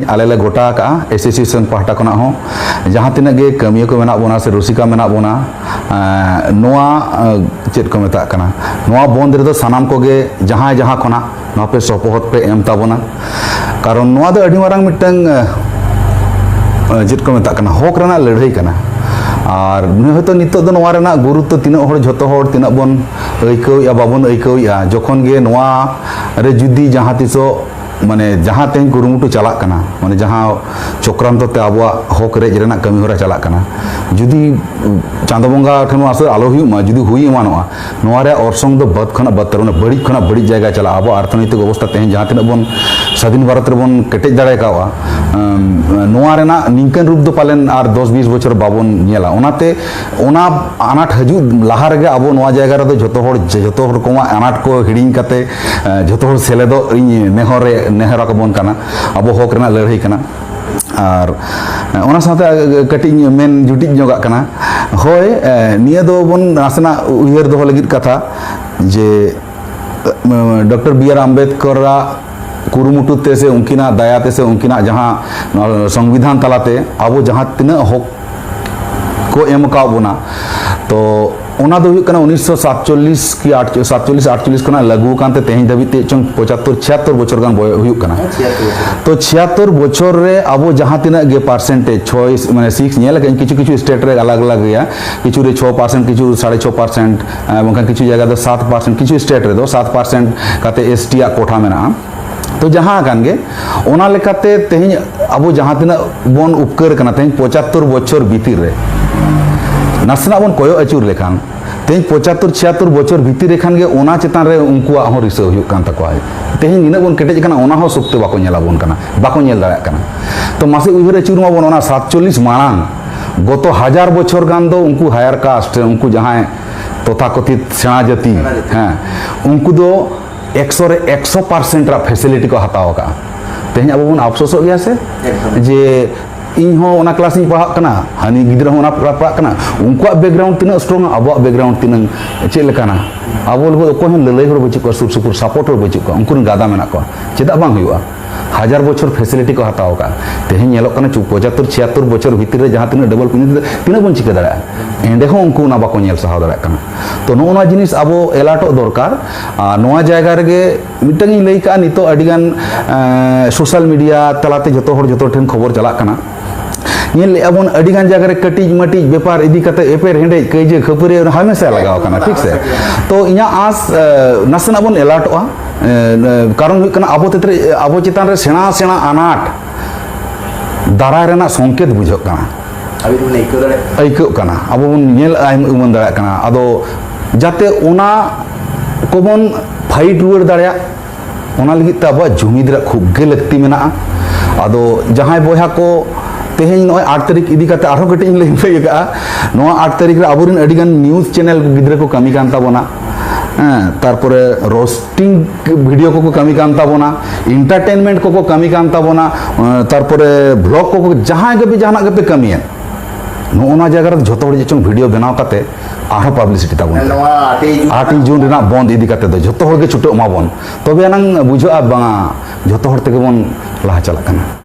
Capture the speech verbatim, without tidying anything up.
ᱟᱞᱮ ᱞᱮ ᱜᱚᱴᱟ ᱟᱠᱟᱫᱼᱟ, ᱮᱥᱳᱥᱤᱭᱮᱥᱚᱱ ᱯᱟᱦᱴᱟ ᱠᱷᱚᱱᱟᱜ ᱦᱚᱸ, ᱡᱟᱦᱟᱸ ᱛᱤᱱᱟᱹᱜ ᱜᱮ ᱠᱟᱹᱢᱤᱭᱟᱹ ᱠᱚ ᱢᱮᱱᱟᱜ ᱵᱚᱱᱟ ᱥᱮ ᱨᱩᱥᱤᱠᱟ ᱢᱮᱱᱟᱜ ᱵᱚᱱᱟ, ᱮᱸ, ᱱᱚᱣᱟ, ᱮᱸ, ᱪᱮᱫ ᱠᱚ ᱢᱮᱛᱟᱜ ᱠᱟᱱᱟ, ᱱᱚᱣᱟ ᱵᱚᱱᱫᱷ ᱨᱮᱫᱚ ᱥᱟᱱᱟᱢ ᱠᱚᱜᱮ ᱡᱟᱦᱟᱸᱭ ᱡᱟᱦᱟᱸ ᱠᱷᱚᱱᱟᱜ ᱱᱚᱣᱟ ᱯᱮ ᱥᱚᱯᱚᱦᱚᱫ ᱯᱮ ᱮᱢ ᱛᱟᱵᱚᱱᱟ᱾ ᱠᱟᱨᱚᱱ ᱱᱚᱣᱟ ᱫᱚ ᱟᱹᱰᱤ ᱢᱟᱨᱟᱝ ᱢᱤᱫᱴᱟᱝ, ᱮᱸ, ᱪᱮᱫ ᱠᱚ ᱢᱮᱛᱟᱜ ᱠᱟᱱᱟ, ᱦᱚᱠ ᱨᱮᱱᱟᱜ ᱞᱟᱹᱲᱦᱟᱹᱭ ᱠᱟᱱᱟ᱾ ᱟᱨ ᱦᱚᱭᱛᱳ ᱱᱤᱛᱚᱜ ᱫᱚ ᱱᱚᱣᱟ ᱨᱮᱱᱟᱜ ᱜᱩᱨᱩᱛᱛᱚ ᱛᱤᱱᱟᱹᱜ ᱦᱚᱲ, ᱡᱷᱚᱛᱚ ᱦᱚᱲ ᱛᱤᱱᱟᱹᱜ ᱵᱚᱱ ᱟᱹᱭᱠᱟᱹᱣᱮᱫᱼᱟ, ᱵᱟᱵᱚᱱ ᱟᱹᱭᱠᱟᱹᱣᱮᱫᱼᱟ, ᱡᱚᱠᱷᱚᱱ ᱜᱮ ᱱᱚᱣᱟ ᱨᱮ ᱡᱩᱫᱤ ᱡᱟᱦᱟᱸ ᱛᱤᱥᱚᱜ ᱢᱟᱱᱮ ᱡᱟᱦᱟᱸ ᱛᱮᱦᱮᱧ ᱠᱩᱨᱩᱢᱩᱴᱩ ᱪᱟᱞᱟᱜ ᱠᱟᱱᱟ, ᱢᱟᱱᱮ ᱡᱟᱦᱟᱸ ᱪᱚᱠᱨᱟᱱᱛᱚ ᱛᱮ ᱟᱵᱚᱣᱟᱜ ᱦᱚᱠ ᱨᱮᱡ ᱨᱮᱱᱟᱜ ᱠᱟᱹᱢᱤ ᱦᱚᱨᱟ ᱪᱟᱞᱟᱜ ᱠᱟᱱᱟ, ᱡᱩᱫᱤ ᱪᱟᱸᱫᱚ ᱵᱚᱸᱜᱟ ᱴᱷᱮᱱ ᱟᱥᱟ ᱟᱞᱚ ᱦᱩᱭᱩᱜ ᱢᱟ, ᱡᱩᱫᱤ ᱦᱩᱭ ᱮᱢᱟᱱᱚᱜᱼᱟ, ᱱᱚᱣᱟ ᱨᱮᱭᱟᱜ ᱚᱨᱥᱚᱝ ᱫᱚ ᱵᱟᱹᱫ ᱠᱷᱚᱱᱟᱜ ᱵᱟᱹᱫ ᱛᱟᱹᱨᱩᱵ, ᱵᱟᱹᱲᱤᱡ ᱠᱷᱚᱱᱟᱜ ᱵᱟᱹᱲᱤᱡ ᱡᱟᱭᱜᱟ ᱪᱟᱞᱟᱜᱼᱟ᱾ ᱟᱵᱚ ᱚᱨᱛᱷᱚᱱᱳᱭᱛᱤᱠ ᱚᱵᱚᱥᱛᱟ ᱛᱮᱦᱮᱧ ᱡᱟᱦᱟᱸ ᱛᱤᱱᱟᱹᱜ ᱵᱚᱱ ᱥᱟᱫᱷᱤᱱ ᱵᱷᱟᱨᱚᱛ ᱨᱮᱵᱚᱱ ᱠᱮᱴᱮᱡ ᱫᱟᱲᱮ ᱠᱟᱣᱟ, ᱮᱢ, ᱱᱚᱣᱟ ᱨᱮᱱᱟᱜ ᱱᱤᱝᱠᱟᱹᱱ ᱨᱩᱯ ᱫᱚ ᱯᱟᱞᱮᱱ ᱟᱨ ᱫᱚᱥ ᱵᱤᱥ ᱵᱚᱪᱷᱚᱨ ᱵᱟᱵᱚᱱ ᱧᱮᱞᱟ᱾ ᱚᱱᱟᱛᱮ ᱚᱱᱟ ᱟᱱᱟᱴ ᱦᱤᱡᱩᱜ ᱞᱟᱦᱟ ᱨᱮᱜᱮ ᱟᱵᱚ ᱱᱚᱣᱟ ᱡᱟᱭᱜᱟ ᱨᱮᱫᱚ ᱡᱷᱚᱛᱚ ᱦᱚᱲ, ᱡᱷᱚᱛᱚ ᱨᱚᱠᱚᱢᱟᱜ ᱟᱱᱟᱴ ᱠᱚ ᱦᱤᱲᱤᱧ ᱠᱟᱛᱮ, ᱮ, ᱡᱷᱚᱛᱚ ᱦᱚᱲ ᱥᱮᱞᱮᱫᱚᱜ ᱤᱧ ᱱᱮᱦᱚᱨ ᱨᱮ, ᱱᱮᱦᱚᱨ ᱟᱠᱚ ᱵᱚᱱ ᱠᱟᱱᱟ ᱟᱵᱚ ᱦᱚᱠ ᱨᱮᱱᱟᱜ ᱞᱟᱹᱲᱦᱟᱹᱭ ᱠᱟᱱᱟ᱾ ᱟᱨ, ᱮ, ᱚᱱᱟ ᱥᱟᱶᱛᱮ ᱠᱟᱹᱴᱤᱡ ᱤᱧ ᱢᱮᱱ ᱡᱩᱴᱤᱡ ᱧᱚᱜᱟᱜ ᱠᱟᱱᱟ᱾ ᱦᱳᱭ, ᱮ, ᱱᱤᱭᱟᱹ ᱫᱚ ᱵᱚᱱ ᱱᱟᱥᱮᱱᱟᱜ ᱩᱭᱦᱟᱹᱨ ᱫᱚᱦᱚ ᱞᱟᱹᱜᱤᱫ ᱠᱟᱛᱷᱟ ᱡᱮ, ᱮ, ᱰᱚᱠᱴᱚᱨ ᱵᱤ ᱟᱨ ᱟᱢᱵᱮᱫᱠᱚᱨᱟᱜ ᱠᱩᱨᱩᱢᱩᱴᱩ ᱛᱮ ᱥᱮ ᱩᱱᱠᱤᱱᱟᱜ ᱫᱟᱭᱟ ᱛᱮ ᱥᱮ ᱩᱱᱠᱤᱱᱟᱜ ᱡᱟᱦᱟᱸ ᱱᱚᱣᱟ ᱥᱚᱝᱵᱤᱫᱷᱟᱱ ᱛᱟᱞᱟᱛᱮ ᱟᱵᱚ ᱡᱟᱦᱟᱸ ᱛᱤᱱᱟᱹᱜ ᱦᱚᱠ ᱠᱚ ᱮᱢ ᱟᱠᱟᱫ ᱵᱚᱱᱟ, ᱛᱚ ᱚᱱᱟ ᱫᱚ ᱦᱩᱭᱩᱜ ᱠᱟᱱᱟ ᱩᱱᱤᱥᱥᱚ ᱥᱟᱛᱪᱚᱞᱞᱤᱥ ᱠᱤ ᱟᱴ, ᱥᱟᱛᱪᱚᱞᱞᱤᱥ ᱟᱴᱪᱚᱞᱞᱤᱥ ᱠᱷᱚᱱᱟᱜ ᱞᱟᱹᱜᱩ ᱟᱠᱟᱱ ᱛᱮ ᱛᱮᱦᱮᱧ ᱫᱷᱟᱹᱵᱤᱡ ᱛᱮ ᱪᱚᱝ ᱯᱚᱸᱪᱟᱛᱛᱳᱨ ᱪᱷᱤᱭᱟᱛᱛᱳᱨ ᱵᱚᱪᱷᱚᱨ ᱜᱟᱱ ᱵᱚᱭ ᱦᱩᱭᱩᱜ ᱠᱟᱱᱟ᱾ ᱛᱚ ᱪᱷᱤᱭᱟᱛᱛᱳᱨ ᱵᱚᱪᱷᱚᱨ ᱨᱮ ᱟᱵᱚ ᱡᱟᱦᱟᱸ ᱛᱤᱱᱟᱹᱜ ᱜᱮ ᱯᱟᱨᱥᱮᱱᱴᱮᱡᱽ, ᱪᱷᱚᱭ, ᱢᱟᱱᱮ ᱥᱤᱠᱥ ᱧᱮᱞ ᱟᱠᱟᱫᱟᱹᱧ, ᱠᱤᱪᱷᱩ ᱠᱤᱪᱷᱩ ᱥᱴᱮᱴ ᱨᱮ ᱟᱞᱟᱜᱽ ᱟᱞᱟᱜᱽ ᱜᱮᱭᱟ, ᱠᱤᱪᱷᱩ ᱨᱮ ᱪᱷᱚ ᱯᱟᱨᱥᱮᱱᱴ, ᱠᱤᱪᱷᱩ ᱥᱟᱲᱮ ᱪᱷᱚ ᱯᱟᱨᱥᱮᱱᱴ, ᱵᱟᱝᱠᱷᱟᱱ ᱠᱤᱪᱷᱩ ᱡᱟᱭᱜᱟ ᱫᱚ ᱥᱟᱛ ᱯᱟᱨᱥᱮᱱᱴ, ᱠᱤᱪᱷᱩ ᱥᱴᱮᱴ ᱨᱮᱫᱚ ᱥᱟᱛ ᱯᱟᱨᱥᱮᱱᱴ ᱠᱟᱛᱮ ᱮᱥ ᱴᱤ ᱟᱜ ᱠᱳᱴᱷᱟ ᱢᱮᱱᱟᱜᱼᱟ᱾ ᱛᱚ ᱡᱟᱦᱟᱸ ᱠᱟᱱ ᱜᱮ, ᱚᱱᱟ ᱞᱮᱠᱟᱛᱮ ᱛᱮᱦᱮᱧ ᱟᱵᱚ ᱡᱟᱦᱟᱸ ᱛᱤᱱᱟᱹᱜ ᱵᱚᱱ ᱩᱯᱠᱟᱹᱨ ᱠᱟᱱᱟ ᱛᱮᱦᱮᱧ ᱯᱚᱸᱪᱟᱛᱛᱳᱨ ᱵᱚᱪᱷᱚᱨ ᱵᱷᱤᱛᱤᱨ ᱨᱮ, ᱱᱟᱥᱮᱱᱟᱜ ᱵᱚᱱ ᱠᱚᱭᱚᱜ ᱟᱹᱪᱩᱨ ᱞᱮᱠᱷᱟᱱ, ᱛᱮᱦᱮᱧ ᱯᱚᱸᱪᱟᱛᱛᱳᱨ ᱪᱷᱤᱭᱟᱛᱛᱳᱨ ᱵᱚᱪᱷᱚᱨ ᱵᱷᱤᱛᱤᱨ ᱨᱮ ᱠᱷᱟᱱ ᱜᱮ ᱚᱱᱟ ᱪᱮᱛᱟᱱ ᱨᱮ ᱩᱱᱠᱩᱣᱟᱜ ᱦᱚᱸ ᱨᱤᱥᱟᱹ ᱦᱩᱭᱩᱜ ᱠᱟᱱ ᱛᱟᱠᱚᱣᱟ᱾ ᱛᱮᱦᱮᱧ ᱱᱤᱱᱟᱹᱜ ᱵᱚᱱ ᱠᱮᱴᱮᱡ ᱟᱠᱟᱱᱟ, ᱚᱱᱟ ᱦᱚᱸ ᱥᱚᱠᱛᱮ ᱵᱟᱠᱚ ᱧᱮᱞ ᱟᱵᱚᱱ ᱠᱟᱱᱟ, ᱵᱟᱠᱚ ᱧᱮᱞ ᱫᱟᱲᱮᱭᱟᱜ ᱠᱟᱱᱟ᱾ ᱛᱚ ᱢᱟᱥᱮ ᱩᱭᱦᱟᱹᱨ ᱟᱹᱪᱩᱨ ᱢᱟᱵᱚᱱ, ᱚᱱᱟ ᱥᱟᱛᱪᱚᱞᱞᱤᱥ ᱢᱟᱲᱟᱝ ᱜᱚᱛᱚ ᱦᱟᱡᱟᱨ ᱵᱚᱪᱷᱚᱨ ᱜᱟᱱ ᱫᱚ ᱩᱱᱠᱩ ᱦᱟᱭᱟᱨ ᱠᱟᱥᱴ, ᱩᱱᱠᱩ ᱡᱟᱦᱟᱸᱭ ᱛᱚᱛᱷᱟᱠᱚᱛᱷᱤᱛ ᱥᱮᱬᱟ ᱡᱟᱹᱛᱤ, ᱥᱮᱬᱟ ᱡᱟᱹᱛᱤ᱾ ᱦᱮᱸ, ᱩᱱᱠᱩ ᱫᱚ ᱮᱠᱥᱚ ᱨᱮ ᱮᱠᱥᱚ ᱯᱟᱨᱥᱮᱱᱴ ᱨᱮᱭᱟᱜ ᱯᱷᱮᱥᱤᱞᱤᱴᱤ ᱠᱚ ᱦᱟᱛᱟᱣ ᱟᱠᱟᱫᱼᱟ᱾ ᱛᱮᱦᱮᱧ ᱟᱵᱚ ᱵᱚᱱ ᱟᱯᱥᱳᱥᱚᱜ ᱜᱮᱭᱟ ᱥᱮ? ᱮᱠᱫᱚᱢ᱾ ᱡᱮ ᱤᱧ ᱦᱚᱸ ᱚᱱᱟ ᱠᱞᱟᱥ ᱤᱧ ᱯᱟᱲᱦᱟᱜ ᱠᱟᱱᱟ, ᱦᱟᱹᱱᱤ ᱜᱤᱫᱽᱨᱟᱹ ᱦᱚᱸ ᱚᱱᱟ ᱯᱟᱲᱦᱟᱜ ᱠᱟᱱᱟ, ᱩᱱᱠᱩᱣᱟᱜ ᱵᱮᱠᱜᱨᱟᱣᱩᱱᱰ ᱛᱤᱱᱟᱹᱜ ᱥᱴᱨᱚᱝ, ᱟᱵᱚᱣᱟᱜ ᱵᱮᱠᱜᱨᱟᱣᱩᱱᱰ ᱛᱤᱱᱟᱹᱜ, ᱪᱮᱫ ᱞᱮᱠᱟᱱᱟ? ᱟᱵᱚ ᱞᱟᱹᱜᱤᱫ ᱚᱠᱚᱭ ᱦᱚᱸ ᱞᱟᱹᱞᱟᱹᱭ ᱦᱚᱲ ᱵᱟᱹᱪᱩᱜ ᱠᱚᱣᱟ, ᱥᱩᱨ ᱥᱩᱯᱩᱨ ᱥᱟᱯᱳᱨᱴ ᱦᱚᱲ ᱵᱟᱹᱪᱩᱜ ᱠᱚᱣᱟ, ᱩᱱᱠᱩ ᱨᱮᱱ ᱜᱟᱫᱟ ᱢᱮᱱᱟᱜ ᱠᱚᱣᱟ᱾ ᱪᱮᱫᱟᱜ ᱵᱟᱝ ᱦᱩᱭᱩᱜᱼᱟ? ᱦᱟᱡᱟᱨ ᱵᱚᱪᱷᱚᱨ ᱯᱷᱮᱥᱤᱞᱤᱴᱤ ᱠᱚ ᱦᱟᱛᱟᱣ ᱟᱠᱟᱫ᱾ ᱛᱮᱦᱮᱧ ᱧᱮᱞᱚᱜ ᱠᱟᱱᱟ, ᱪᱩ-, ᱯᱚᱸᱪᱟᱛᱛᱳᱨ ᱪᱷᱤᱭᱟᱛᱛᱳᱨ ᱵᱚᱪᱷᱚᱨ ᱵᱷᱤᱛᱤᱨ ᱨᱮ ᱡᱟᱦᱟᱸ ᱛᱤᱱᱟᱹᱜ ᱰᱚᱵᱚᱞ ᱠᱚ ᱤᱫᱤ, ᱛᱤᱱᱟᱹᱜ ᱵᱚᱱ ᱪᱤᱠᱟᱹ ᱫᱟᱲᱮᱭᱟᱜᱼᱟ? ᱮᱸᱰᱮ ᱦᱚᱸ ᱩᱱᱠᱩ ᱚᱱᱟ ᱵᱟᱠᱚ ᱧᱮᱞ ᱥᱟᱦᱟᱣ ᱫᱟᱲᱮᱭᱟᱜ ᱠᱟᱱᱟ᱾ ᱛᱚ, ᱱᱚᱜᱼᱚ ᱱᱚᱣᱟ ᱡᱤᱱᱤᱥ ᱟᱵᱚ ᱮᱞᱟᱨᱴᱚᱜ ᱫᱚᱨᱠᱟᱨ᱾ ᱟᱨ ᱱᱚᱣᱟ ᱡᱟᱭᱜᱟ ᱨᱮᱜᱮ ᱢᱤᱫᱴᱟᱝ ᱤᱧ ᱞᱟᱹᱭ ᱠᱟᱜᱼᱟ, ᱱᱤᱛᱚᱜ ᱟᱹᱰᱤᱜᱟᱱ, ᱮᱸ, ᱥᱳᱥᱟᱞ ᱢᱤᱰᱤᱭᱟ ᱛᱟᱞᱟᱛᱮ ᱡᱚᱛᱚ ᱦᱚᱲ ᱡᱚᱛᱚ ᱴᱷᱮᱱ ᱠᱷᱚᱵᱚᱨ ᱪᱟᱞᱟᱜ ᱠᱟᱱᱟ᱾ ᱧᱮᱞ ᱞᱮᱜᱼᱟ ᱵᱚᱱ, ᱟᱹᱰᱤᱜᱟᱱ ᱡᱟᱭᱜᱟ ᱨᱮ ᱠᱟᱹᱴᱤᱡ ᱢᱟᱹᱴᱤᱡ ᱵᱮᱯᱟᱨ ᱤᱫᱤ ᱠᱟᱛᱮ ᱮᱯᱮᱨ ᱦᱮᱸᱰᱮᱡ, ᱠᱟᱹᱭᱡᱟᱹ ᱠᱷᱟᱹᱯᱟᱹᱨᱤ ᱦᱟᱢᱮᱥᱟ ᱞᱟᱜᱟᱣ ᱠᱟᱱᱟ, ᱴᱷᱤᱠ ᱥᱮ? ᱛᱚ, ᱤᱧᱟᱹᱜ ᱟᱸᱥ, ᱮ, ᱱᱟᱥᱮᱱᱟᱜ ᱵᱚᱱ ᱮᱞᱟᱨᱴᱚᱜᱼᱟ᱾ ᱮ, ᱮ, ᱠᱟᱨᱚᱱ ᱦᱩᱭᱩᱜ ᱠᱟᱱᱟ, ᱟᱵᱚ ᱛᱮᱛᱨᱮ-, ᱟᱵᱚ ᱪᱮᱛᱟᱱ ᱨᱮ ᱥᱮᱬᱟ ᱥᱮᱬᱟ ᱟᱱᱟᱴ ᱫᱟᱨᱟᱭ ᱨᱮᱱᱟᱜ ᱥᱚᱝᱠᱮᱛ ᱵᱩᱡᱷᱟᱹᱜ ᱠᱟᱱᱟ᱾ ᱟᱹᱵᱤᱱ ᱵᱤᱱ ᱟᱹᱭᱠᱟᱹᱣ ᱫᱟᱲᱮᱭᱟᱜ ᱟᱹᱭᱠᱟᱹᱜ ᱠᱟᱱᱟ, ᱟᱵᱚ ᱵᱚᱱ ᱧᱮᱞ ᱟᱭᱢᱟᱹ ᱫᱟᱲᱮᱭᱟᱜ ᱠᱟᱱᱟ᱾ ᱟᱫᱚ ᱡᱟᱛᱮ ᱚᱱᱟ ᱠᱚᱵᱚᱱ ᱯᱷᱟᱭᱤᱴ ᱨᱩᱣᱟᱹᱲ ᱫᱟᱲᱮᱭᱟᱜ, ᱚᱱᱟ ᱞᱟᱹᱜᱤᱫ ᱛᱮ ᱟᱵᱚᱣᱟᱜ ᱡᱩᱢᱤᱫ ᱨᱮᱭᱟᱜ ᱠᱷᱩᱵ ᱜᱮ ᱞᱟᱹᱠᱛᱤ ᱢᱮᱱᱟᱜᱼᱟ᱾ ᱟᱫᱚ ᱡᱟᱦᱟᱸᱭ ᱵᱚᱭᱦᱟ ᱠᱚ ᱛᱮᱦᱮᱧ ᱱᱚᱜᱼᱚᱭ ᱟᱴ ᱛᱟᱹᱨᱤᱠᱷ ᱤᱫᱤ ᱠᱟᱛᱮ ᱟᱨᱦᱚᱸ ᱠᱟᱹᱴᱤᱡ ᱤᱧ ᱞᱟᱹᱭ ᱞᱟᱹᱭ ᱠᱟᱜᱼᱟ, ᱱᱚᱣᱟ ᱟᱴ ᱛᱟᱹᱨᱤᱠᱷ ᱨᱮ ᱟᱵᱚᱨᱮᱱ ᱟᱹᱰᱤᱜᱟᱱ ᱱᱤᱭᱩᱡᱽ ᱪᱮᱱᱮᱞ ᱜᱤᱫᱽᱨᱟᱹ ᱠᱚ ᱠᱟᱹᱢᱤ ᱠᱟᱱ ᱛᱟᱵᱚᱱᱟ, ᱦᱮᱸ, ᱛᱟᱨᱯᱚᱨᱮ ᱨᱳᱥᱴᱤᱝ ᱵᱷᱤᱰᱤᱭᱳ ᱠᱚᱠᱚ ᱠᱟᱹᱢᱤ ᱠᱟᱱ ᱛᱟᱵᱚᱱᱟ, ᱮᱱᱴᱟᱨᱴᱮᱱᱢᱮᱱᱴ ᱠᱚᱠᱚ ᱠᱟᱹᱢᱤ ᱠᱟᱱ ᱛᱟᱵᱚᱱᱟ, ᱮᱸ, ᱛᱟᱨᱯᱚᱨᱮ ᱵᱷᱞᱚᱜ ᱠᱚᱠᱚ, ᱡᱟᱦᱟᱸᱭ ᱜᱮᱯᱮ ᱡᱟᱦᱟᱱᱟᱜ ᱜᱮᱯᱮ ᱠᱟᱹᱢᱤᱭᱟ, ᱱᱚᱜᱼᱚ ᱱᱚᱣᱟ ᱡᱟᱭᱜᱟ ᱨᱮ ᱡᱷᱚᱛᱚ ᱦᱚᱲ ᱪᱮᱫ ᱪᱚᱝ ᱵᱷᱤᱰᱤᱭᱳ ᱵᱮᱱᱟᱣ ᱠᱟᱛᱮ ᱟᱨᱦᱚᱸ ᱯᱟᱵᱽᱞᱤᱥᱤᱴᱤ ᱛᱟᱵᱚᱱ ᱯᱮ᱾ ᱱᱚᱣᱟ ᱟᱴᱮᱭ ᱡᱩᱱ ᱟᱴᱮᱭ ᱡᱩᱱ ᱨᱮᱱᱟᱜ ᱵᱚᱱᱫ ᱤᱫᱤ ᱠᱟᱛᱮ ᱫᱚ ᱡᱷᱚᱛᱚ ᱦᱚᱲ ᱜᱮ ᱪᱷᱩᱴᱟᱹᱜ ᱢᱟᱵᱚᱱ, ᱛᱚᱵᱮ ᱟᱱᱟᱝ ᱵᱩᱡᱷᱟᱹᱜᱼᱟ ᱵᱟᱝᱟ ᱡᱷᱚᱛᱚ ᱦᱚᱲ ᱛᱮᱜᱮ ᱵᱚᱱ ᱞᱟᱦᱟ ᱪᱟᱞᱟᱜ ᱠᱟᱱᱟ᱾